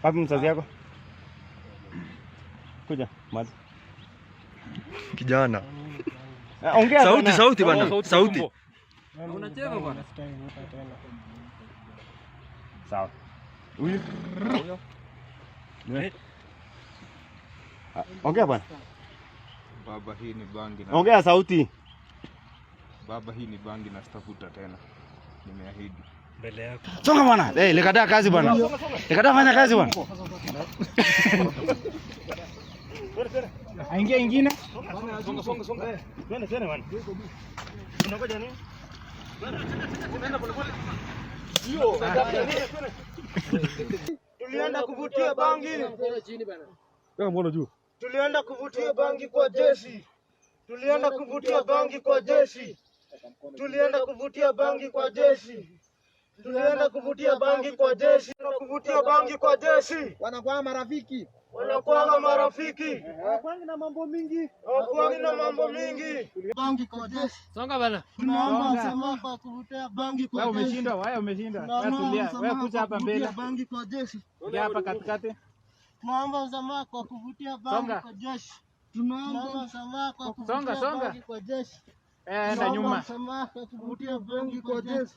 Wapi mzazi yako? Kuja, mali. Kijana. Ongea Sauti bwana. sauti bana. Sauti. Unacheka bwana. Sawa. Huyu? Ni. Ah, ongea bwana. Baba, hii ni bangi na Ongea sauti. Baba, hii ni bangi na sitavuta tena. Nimeahidi. Songa bwana. Eh, likataa kazi bwana. Likataa fanya kazi bwana. Aingia ingine. Songa songa songa. Twende twende bwana. Unangoja nini? Twende pole pole. Tulienda kuvutia bangi. Weka mkono juu. Tulienda kuvutia bangi kwa jeshi. Tulienda kuvutia bangi kwa jeshi. Tulienda kuvutia bangi kwa jeshi. Tulienda kuvutia bangi kwa jeshi. Kuvutia bangi kwa jeshi. Wanakuwa marafiki. Wanakuwa marafiki. Hawakuangi na mambo mingi. Hawakuangi na mambo mingi. Bangi kwa jeshi. Songa bana. Tunaomba msamaha kwa kuvutia bangi kwa Wewe jeshi. umeshindwa, wewe umeshindwa. Wewe Tunaomba tulia. Wewe msamaha kuja kwa hapa mbele. kuvutia bangi kwa jeshi. Ingia hapa katikati. Tunaomba msamaha kwa kuvutia bangi Songa. kwa jeshi. Tunaomba msamaha kwa Songa, kuvutia songa. bangi kwa jeshi. Eh, enda Tunaomba nyuma. msamaha kwa kuvutia bangi kwa jeshi.